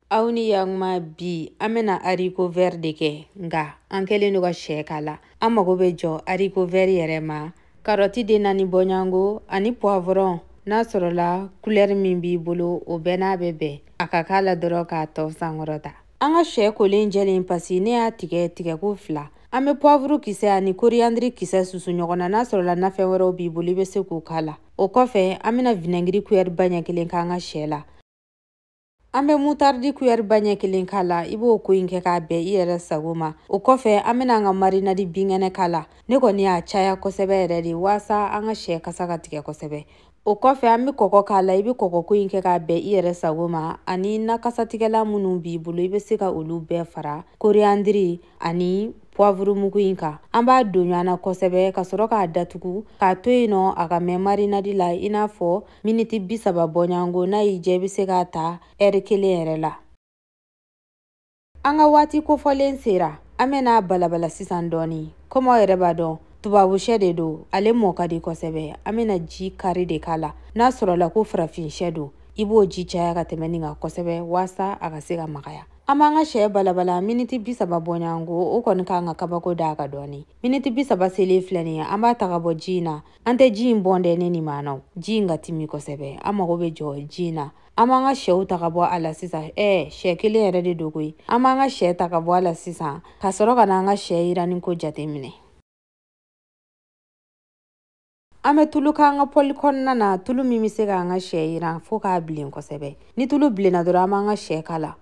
Aw ni yakuma bi an bɛna haricot vert de kɛ, nka an kɛlen don ka sɛ k'a la. An mago bɛ jɔ haricot vert yɛrɛ ma, karɔti den 4 bɔɲɔgɔnko ani poivron. N'a sɔrɔla couleur min b'i bolo o bɛɛ n'a bɛ bɛn, a ka k'a la dɔrɔn k'a tɔ sankɔrɔta. An ka sɛ kolen jɛlen pasi ne y'a tigɛ tigɛko 2. An bɛ poivre kisɛ ani coriandre kisɛ susu ɲɔgɔn na. N'a sɔrɔla nafɛn wɛrɛw b'i bolo i bɛ se k'o k'a la. O kɔfɛ an bɛna vinaigre cuillère ba ɲɛ 1 k'an ka sɛ la. An bɛ moutarde cuillère ba ɲɛ 1 k'a la. I b'o ko in kɛ k'a bɛn i yɛrɛ sago ma. O kɔfɛ an bɛna an ka marinade binkɛnɛ k'a la. Ne kɔni y'a caya kosɛbɛ yɛrɛ de waasa an ka sɛ kasa ka tigɛ kosɛbɛ. O kɔfɛ an bɛ kɔgɔ k'a la. I bɛ kɔgɔ ko in kɛ k'a bɛn i yɛrɛ sago ma, ani na kasatigɛlan minnu b'i bolo i bɛ se ka olu bɛɛ fara coriandre ani poivre mugu in kan. An b'a don ɲɔgɔn na kosɛbɛ ka sɔrɔ k'a datugu k'a to yen nɔ a ka mɛn marinade la i n'a fɔ miniti 30 bɔɲɔgɔnko. N'a y'i diya i bɛ se k'a ta ɛri 1 yɛrɛ la. An ka waati kofɔlen sera, an bɛna balabala sisan dɔɔni. Komi aw yɛrɛ b'a dɔn tubabu sɛ de don, ale mɔ ka di kosɛbɛ. An bɛna ji kari de k'a la. N'a sɔrɔla ko farafin sɛ don, i b'o ji caya ka tɛmɛ nin kan kosɛbɛ waasa a ka se ka magaya. An b'an ka sɛ balabala miniti 30 bɔɲɔgɔnko. O kɔni k'an ka kabako d'a kan dɔɔni. Miniti 30 selen filɛ nin ye, an b'a ta ka bɔ ji in na. An tɛ ji in bɔn dɛ ne ni maanaw, ji in ka timi kosɛbɛ. An mago bɛ jɔ ji in na. An b'an ka sɛw ta ka bɔ a la sisan. Sɛ kelen yɛrɛ de don koyi. An b'an ka sɛ ta ka bɔ a la sisan ka sɔrɔ ka n'an ka sɛ yiranni ko jateminɛ. An bɛ tulu k'an ka pɔli kɔnɔna na, tulu min bɛ se k'an ka sɛ yiran fo k'a bilen kosɛbɛ. Ni tulu bilenna dɔrɔn an b'an ka sɛ k'a la.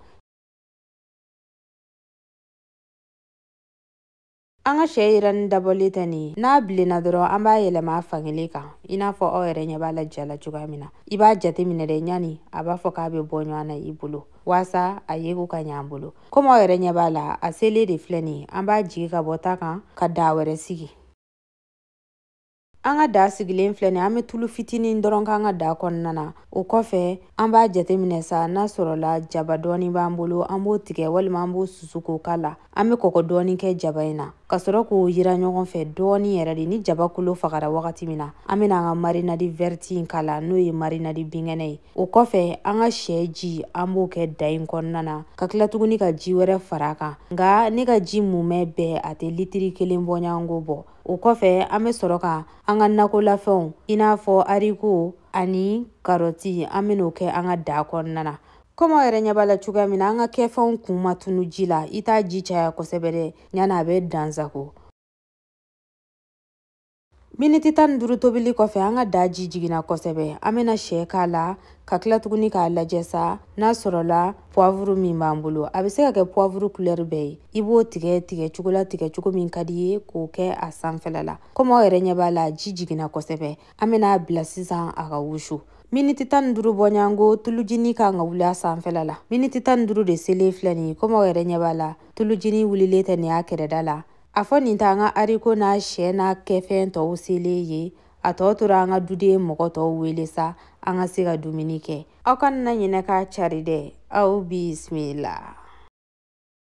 An ka sɛ yiranni dabɔlen tɛ nin ye. N'a bilenna dɔrɔn an b'a yɛlɛma a fankelen kan i n'a fɔ aw yɛrɛ ɲɛ b'a la ja la cogoya min na. I b'a jateminɛ dɛ, ɲani a b'a fɔ k'a bɛ bɔ ɲɔgɔn na i bolo waasa a yeko ka ɲɛ an bolo. Komi aw yɛrɛ ɲɛ b'a la, a selen de filɛ nin ye. An b'a jigin ka bɔ ta kan ka daa wɛrɛ sigi. An ka daa sigilen filɛ nin ye, an bɛ tulu fitinin dɔrɔn k'an ka daa kɔnɔna na. O kɔfɛ an b'a jateminɛ sa, n'a sɔrɔla jaba dɔɔni b'an bolo an b'o tigɛ walima an b'o susu k'o k'a la. An bɛ kɔgɔ dɔɔni kɛ jaba in na ka sɔrɔ k'o yira ɲɔgɔn fɛ dɔɔni yɛrɛ de. Ni jaba kolo fagara wagati min na, an bɛna an ka marinade verte in k'a la, n'o ye marinade binkɛnɛ ye. O kɔfɛ an ka sɛ ji an b'o kɛ da in kɔnɔna na ka tila tuguni ka ji wɛrɛ fara a kan. Nka ne ka ji mumɛ bɛɛ a tɛ litiri 1 bɔɲɔgɔnko bɔ. O kɔfɛ an bɛ sɔrɔ ka an ka nakɔlafɛnw i n'a fɔ haricot ani karɔti, an bɛn'o kɛ an ka daa kɔnɔna na. Komi aw yɛrɛ ɲɛ b'a la cogoya min na, an ka kɛfɛnw kun ma tunu ji la. I t'a ji caya kosɛbɛ dɛ, yanni a bɛ dansago. Miniti 15 tobili kɔfɛ an ka daa ji jiginna kosɛbɛ. An bɛna sɛ k'a la ka tila tuguni k'a lajɛ sa, n'a sɔrɔla poivre min b'an bolo, a bɛ se ka kɛ poivre couleur bɛɛ ye. I b'o tigɛ tigɛ cogo la, tigɛ cogo min ka di i ye k'o kɛ a sanfɛla la. Komi aw yɛrɛ ɲɛ b'a la, ji jiginna kosɛbɛ. An bɛna a bila sisan a ka wusu. Miniti 15 bɔɲɔgɔnko, tulujini kan ka wuli a sanfɛla la. Miniti 15 de selen filɛ nin ye. Komi aw yɛrɛ ɲɛ b'a la, tulujini wulilen tɛ nin y'a kɛrɛda la. A fɔ nin t'an ka haricot n'a sɛ n'a kɛfɛn tɔw selen ye. A tɔ tora an ka duden mɔgɔ tɔw wele sa, an ka se ka dumuni kɛ. Aw kana na ɲinɛ k'a cari dɛ. Aw bisimila.